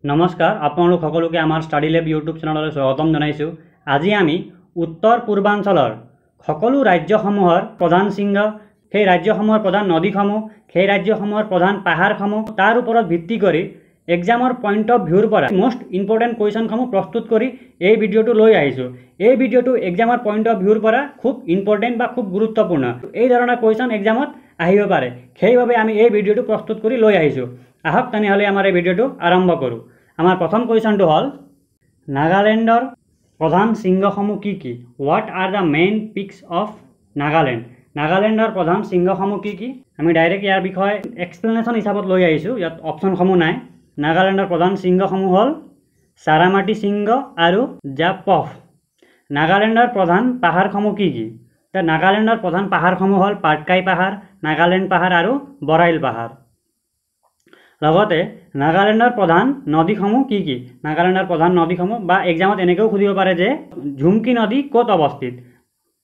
নমস্কাৰ, আপোনালোক সকলোকে আমাৰ ষ্টাডি লেব ইউটিউব চেনেললৈ স্বাগতম জনাইছোঁ। আজি আমি উত্তৰ পূৰ্বাঞ্চলৰ সকলো ৰাজ্যসমূহৰ প্ৰধান শৃংগ, সেই ৰাজ্যসমূহৰ প্ৰধান নদীসমূহ, সেই ৰাজ্যসমূহৰ প্ৰধান পাহাৰসমূহ, তাৰ ওপৰত ভিত্তি কৰি এক্সামৰ পইণ্ট অফ ভিউৰ পৰা মষ্ট ইম্পৰ্টেণ্ট কুৱেশ্যনসমূহ প্ৰস্তুত কৰি এই ভিডিঅ'টো লৈ আহিছোঁ। এই ভিডিঅ'টো এক্সামৰ পইণ্ট অফ ভিউৰ পৰা খুব ইম্পৰ্টেণ্ট বা খুব গুৰুত্বপূৰ্ণ। এই ধৰণৰ কুৱেশ্যন এক্সামত আহিব পাৰে, সেইবাবে আমি এই ভিডিঅ'টো প্ৰস্তুত কৰি লৈ আহিছোঁ। আহক তেনেহ'লে আমাৰ এই ভিডিঅ'টো আৰম্ভ কৰোঁ। আমাৰ প্ৰথম কুৱেশ্যনটো হ'ল, নাগালেণ্ডৰ প্ৰধান শৃংগসমূহ কি কি? What are the main peaks of Nagaland? নাগালেণ্ডৰ প্ৰধান শৃংগসমূহ কি কি? আমি ডাইৰেক্ট ইয়াৰ বিষয়ে এক্সপ্লেনেশ্যন হিচাপত লৈ আহিছোঁ, ইয়াত অপশ্যনসমূহ নাই। নাগালেণ্ডৰ প্ৰধান শৃংগসমূহ হ'ল চাৰামাটি শৃংগ আৰু জাপফ। নাগালেণ্ডৰ প্ৰধান পাহাৰসমূহ কি কি? এতিয়া নাগালেণ্ডৰ প্ৰধান পাহাৰসমূহ হ'ল পাটকাই পাহাৰ, নাগালেণ্ড পাহাৰ আৰু বৰাইল পাহাৰ। লগতে নাগালেণ্ডৰ প্ৰধান নদীসমূহ কি কি? নাগালেণ্ডৰ প্ৰধান নদীসমূহ বা এক্সামত এনেকৈও সুধিব পাৰে যে ঝুমকি নদী ক'ত অৱস্থিত?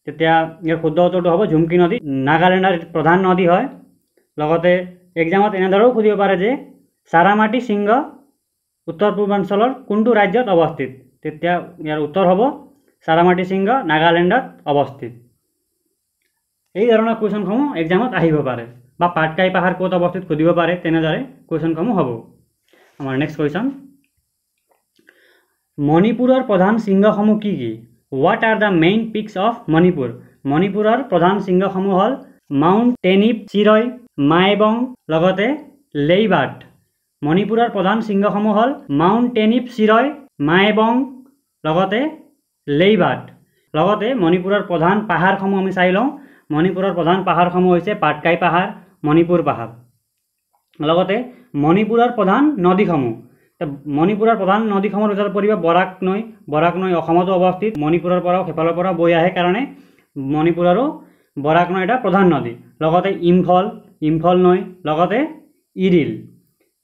তেতিয়া ইয়াৰ শুদ্ধ উত্তৰটো হ'ব ঝুমকি নদী নাগালেণ্ডৰ প্ৰধান নদী হয়। লগতে এক্সামত এনেদৰেও সুধিব পাৰে যে চাৰামাটি শৃংগ উত্তৰ পূৰ্বাঞ্চলৰ কোনটো ৰাজ্যত অৱস্থিত? তেতিয়া ইয়াৰ উত্তৰ হ'ব চাৰামাটি শৃংগ নাগালেণ্ডত অৱস্থিত। এই ধৰণৰ কুৱেশ্যনসমূহ এক্সামত আহিব পাৰে বা পাটকাই পাহাৰ ক'ত অৱস্থিত সুধিব পাৰে, তেনেদৰে কুৱেশ্যনসমূহ হ'ব। আমাৰ নেক্সট কুৱেশ্যন, মণিপুৰৰ প্ৰধান শৃংগসমূহ কি কি? What are the main peaks of Manipur? মণিপুৰৰ প্ৰধান শৃংগসমূহ হ'ল মাউণ্ট টেনিপ চিৰয়, মাইবং, লগতে লেইবাট। মণিপুৰৰ প্ৰধান শৃংগসমূহ হ'ল মাউণ্ট টেনিপ চিৰয়, মাইবং, লগতে লেইবাট। লগতে মণিপুৰৰ প্ৰধান পাহাৰসমূহ আমি চাই লওঁ। মণিপুৰৰ প্ৰধান পাহাৰসমূহ হৈছে পাটকাই পাহাৰ, মণিপুৰ পাহাৰ। লগতে মণিপুৰৰ প্ৰধান নদীসমূহ, মণিপুৰৰ প্ৰধান নদীসমূহৰ ভিতৰত পৰিব বৰাক নৈ। বৰাক নৈ অসমতো অৱস্থিত, মণিপুৰৰ পৰাও সেইফালৰ পৰাও বৈ আহে কাৰণে মণিপুৰৰো বৰাক নৈ এটা প্ৰধান নদী। লগতে ইম্ফল, ইম্ফল নৈ, লগতে ইৰিল।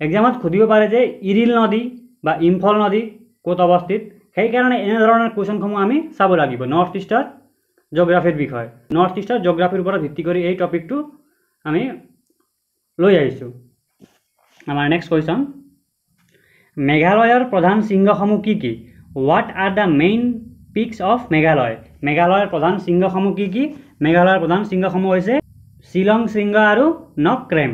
এক্সামত সুধিব পাৰে যে ইৰিল নদী বা ইম্ফল নদী ক'ত অৱস্থিত, সেইকাৰণে এনেধৰণৰ কুৱেশ্যনসমূহ আমি চাব লাগিব নৰ্থ ইষ্টৰ জিঅ'গ্ৰাফীৰ বিষয়ে। নৰ্থ ইষ্টৰ জিঅ'গ্ৰাফীৰ ওপৰত ভিত্তি কৰি এই টপিকটো আমি লৈ আহিছোঁ। আমাৰ নেক্সট কুৱেশ্যন, মেঘালয়ৰ প্ৰধান শৃংগসমূহ কি কি? What are the main peaks of Meghalaya? মেঘালয়ৰ প্ৰধান শৃংগসমূহ কি কি? মেঘালয়ৰ প্ৰধান শৃংগসমূহ হৈছে শ্বিলং শৃংগ আৰু নকক্ৰেম।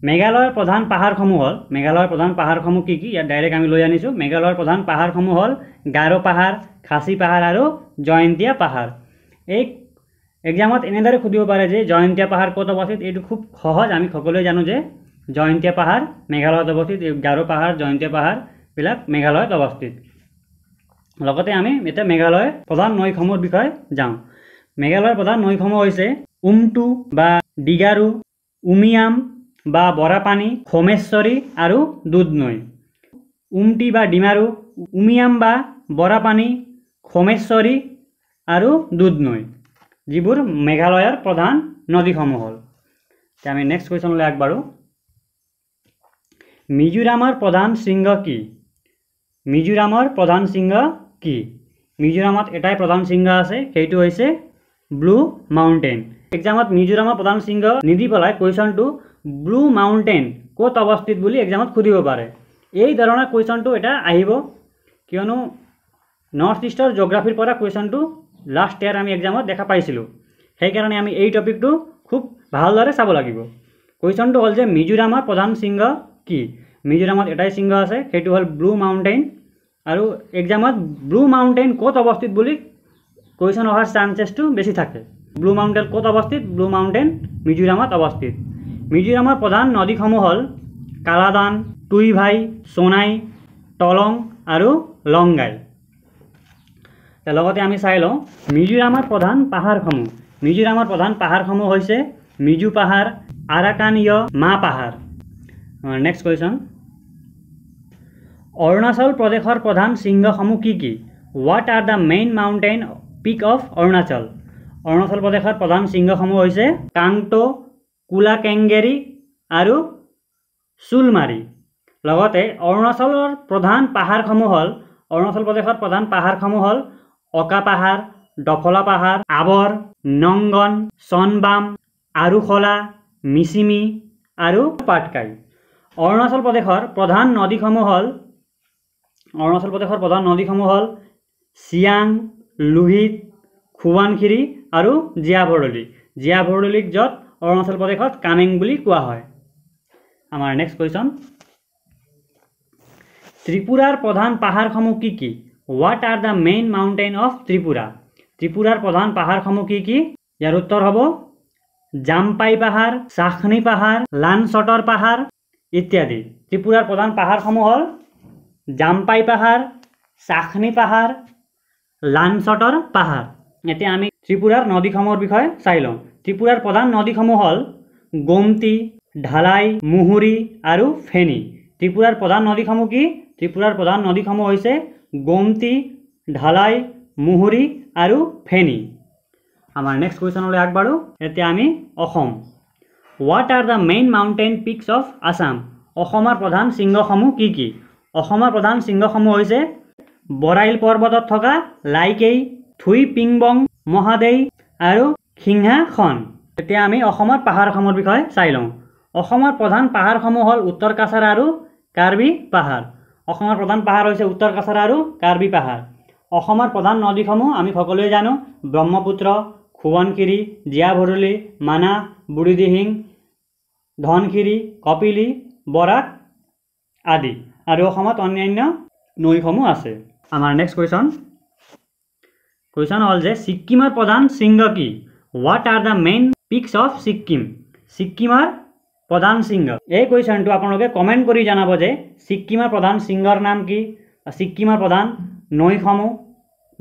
মেঘালয়ৰ প্ৰধান পাহাৰসমূহ হ'ল, মেঘালয়ৰ প্ৰধান পাহাৰসমূহ কি কি? ইয়াত ডাইৰেক্ট আমি লৈ আনিছোঁ। মেঘালয়ৰ প্ৰধান পাহাৰসমূহ হ'ল গাৰো পাহাৰ, খাচী পাহাৰ আৰু জয়ন্তীয়া পাহাৰ। এই এক্সামত এনেদৰে সুধিব পাৰে যে জয়ন্তীয়া পাহাৰ ক'ত অৱস্থিত? এইটো খুব সহজ, আমি সকলোৱে জানো যে জয়ন্তীয়া পাহাৰ মেঘালয়ত অৱস্থিত। এই গাৰো পাহাৰ, জয়ন্তীয়া পাহাৰবিলাক মেঘালয়ত অৱস্থিত। লগতে আমি এতিয়া মেঘালয়ৰ প্ৰধান নৈসমূহৰ বিষয়ে যাওঁ। মেঘালয়ৰ প্ৰধান নৈসমূহ হৈছে উমটু বা ডিগাৰু, উমিয়াম বা বৰাপানী, সোমেশ্বৰী আৰু দুধনৈ। উমটি বা ডিমাৰু, উমিয়াম বা বৰাপানী, সোমেশ্বৰী আৰু দুধনৈ, যিবোৰ মেঘালয়ৰ প্ৰধান নদীসমূহ হ'ল। এতিয়া আমি নেক্সট কুৱেশ্যনলৈ আগবাঢ়োঁ। মিজোৰামৰ প্ৰধান শৃংগ কি? মিজোৰামৰ প্ৰধান শৃংগ কি? মিজোৰামত এটাই প্ৰধান শৃংগ আছে, সেইটো হৈছে ব্লু মাউণ্টেইন। এক্সামত মিজোৰামৰ প্ৰধান শৃংগ নিদি পেলাই কুৱেশ্যনটো ব্লু মাউণ্টেইন ক'ত অৱস্থিত বুলি এক্সামত সুধিব পাৰে। এই ধৰণৰ কুৱেশ্যনটো এটা আহিব, কিয়নো নৰ্থ ইষ্টৰ জিঅ'গ্ৰাফীৰ পৰা কুৱেশ্যনটো লাষ্ট ইয়াৰ আমি এক্সামত দেখা পাইছিলোঁ। সেইকাৰণে আমি এই টপিকটো খুব ভালদৰে চাব লাগিব। কুৱেশ্যনটো হ'ল যে মিজোৰামৰ প্ৰধান শৃংগ কি? মিজোৰামত এটাই শৃংগ আছে, সেইটো হ'ল ব্লু মাউণ্টেইন। আৰু এক্সামত ব্লু মাউণ্টেইন ক'ত অৱস্থিত বুলি কুৱেশ্যন অহাৰ চান্সেছটো বেছি থাকে। ব্লু মাউণ্টেইন ক'ত অৱস্থিত? ব্লু মাউণ্টেইন মিজোৰামত অৱস্থিত। মিজোৰামৰ প্ৰধান নদীসমূহ হ'ল কালাদান, টুইভাই, সোণাই, টলং আৰু লংগাই। লগতে আমি চাই লওঁ মিজোৰামৰ প্ৰধান পাহাৰসমূহ। মিজোৰামৰ প্ৰধান পাহাৰসমূহ হৈছে মিজু পাহাৰ, আৰাকানীয় মা পাহাৰ। নেক্সট কুৱেশ্যন, অৰুণাচল প্ৰদেশৰ প্ৰধান শৃংগসমূহ কি কি? What are the main mountain peak of Arunachal? Arunachal প্ৰদেশৰ প্ৰধান শৃংগসমূহ হৈছে কাংটো, কুলাকেংগেৰী আৰু চুলমাৰী। লগতে অৰুণাচলৰ প্ৰধান পাহাৰসমূহ হ'ল, অৰুণাচল প্ৰদেশৰ প্ৰধান পাহাৰসমূহ হ'ল অকা পাহাৰ, ডফলা পাহাৰ, আবৰ, নংগন, চনবাম, আৰুখলা, মিচিমি আৰু পাটকাই। অৰুণাচল প্ৰদেশৰ প্ৰধান নদীসমূহ হ'ল অৰুণাচল প্ৰদেশৰ প্ৰধান নদীসমূহ হ'ল চিয়াং, লোহিত, সোৱণশিৰি আৰু জীয়া ভৰলী। জীয়া ভৰলীক য'ত অৰুণাচল প্ৰদেশত কামেং বুলি কোৱা হয়। আমাৰ নেক্সট কুৱেশ্যন, ত্ৰিপুৰাৰ প্ৰধান পাহাৰসমূহ কি কি? What are the main mountain of Tripura? ত্ৰিপুৰাৰ প্ৰধান পাহাৰসমূহ কি কি? ইয়াৰ উত্তৰ হ'ব জামপাই পাহাৰ, চাখনি পাহাৰ, লানচটৰ পাহাৰ ইত্যাদি। ত্ৰিপুৰাৰ প্ৰধান পাহাৰসমূহ হ'ল জামপাই পাহাৰ, চাখনি পাহাৰ, লানচটৰ পাহাৰ। এতিয়া আমি ত্ৰিপুৰাৰ নদীসমূহৰ বিষয়ে চাই লওঁ। ত্ৰিপুৰাৰ প্ৰধান নদীসমূহ হ'ল গোমতী, ঢালাই, মুহুৰী আৰু ফেনী। ত্ৰিপুৰাৰ প্ৰধান নদীসমূহ কি? ত্ৰিপুৰাৰ প্ৰধান নদীসমূহ হৈছে গোমতী, ঢালাই, মুহুৰী আৰু ফেনী। আমাৰ নেক্সট কুৱেশ্যনলৈ আগবাঢ়ো। এতিয়া আমি Assam. What are the main mountain peaks of Assam? অসমৰ প্ৰধান শৃংগসমূহ কি কি? অসমৰ প্ৰধান শৃংগসমূহ হৈছে বৰাইল পৰ্বতত থকা লাইকেই, থুই পিংবং, মহাদেই আৰু সিংহাসন। এতিয়া আমি অসমৰ পাহাৰসমূহৰ বিষয়ে চাই লওঁ। অসমৰ প্ৰধান পাহাৰসমূহ হ'ল উত্তৰ কাছাৰ আৰু কাৰ্বি পাহাৰ। অসমৰ প্ৰধান পাহাৰ হৈছে উত্তৰ কাছাৰ আৰু কাৰ্বি পাহাৰ। অসমৰ প্ৰধান নদীসমূহ আমি সকলোৱে জানো, ব্ৰহ্মপুত্ৰ, সোৱণশিৰি, জীয়া ভৰলী, মানাহ, বুঢ়ীদিহিং, ধনশিৰি, কপিলী, বৰাক আদি। আৰু অসমত অন্যান্য নৈসমূহ আছে। আমাৰ নেক্সট কুৱেশ্যন, কুৱেশ্যন হ'ল যে ছিক্কিমৰ প্ৰধান শৃংগ কি? What are the main peaks of Sikkim? ছিক্কিমৰ প্ৰধান শৃংগ। এই কুৱেশ্যনটো আপোনালোকে কমেণ্ট কৰি জনাব যে ছিক্কিমৰ প্ৰধান শৃংগৰ নাম কি, বা ছিক্কিমৰ প্ৰধান নৈসমূহ,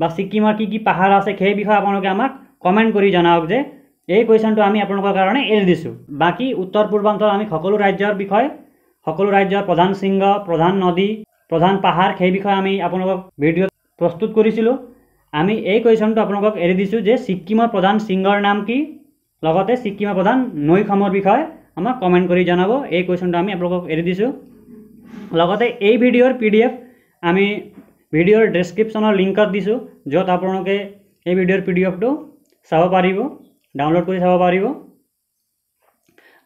বা ছিক্কিমৰ কি কি পাহাৰ আছে, সেই বিষয়ে আপোনালোকে আমাক কমেণ্ট কৰি জনাওক যে এই কুৱেশ্যনটো আমি আপোনালোকৰ কাৰণে এৰি দিছোঁ। বাকী উত্তৰ পূৰ্বাঞ্চল আমি সকলো ৰাজ্যৰ বিষয়ে, সকলো ৰাজ্যৰ প্ৰধান শৃংগ, প্ৰধান নদী, প্ৰধান পাহাৰ, সেই বিষয়ে আমি আপোনালোকক ভিডিঅ' প্ৰস্তুত কৰিছিলোঁ। আমি এই কুৱেশ্যনটো আপোনালোকক এৰি দিছোঁ যে ছিক্কিমৰ প্ৰধান শৃংগৰ নাম কি, লগতে ছিক্কিমৰ প্ৰধান নৈসমূহৰ বিষয়ে আমাক কমেণ্ট কৰি জনাব। এই কুৱেশ্যনটো আমি আপোনালোকক এৰি দিছোঁ। লগতে এই ভিডিঅ'ৰ PDF আমি ভিডিঅ'ৰ ডেছক্ৰিপশ্যনৰ লিংকত দিছোঁ, য'ত আপোনালোকে এই ভিডিঅ'ৰ PDFটো চাব পাৰিব, ডাউনলোড কৰি চাব পাৰিব।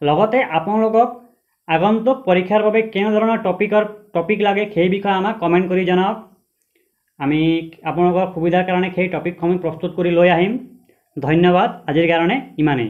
লগতে আপোনালোকক আগন্তুক পৰীক্ষাৰ বাবে কেনেধৰণৰ টপিক লাগে সেই বিষয়ে আমাক কমেণ্ট কৰি জনাওক। আমি আপোনালোকৰ সুবিধাৰ কাৰণে সেই টপিকসমূহ প্ৰস্তুত কৰি লৈ আহিম। ধন্যবাদ, আজিৰ কাৰণে ইমানেই।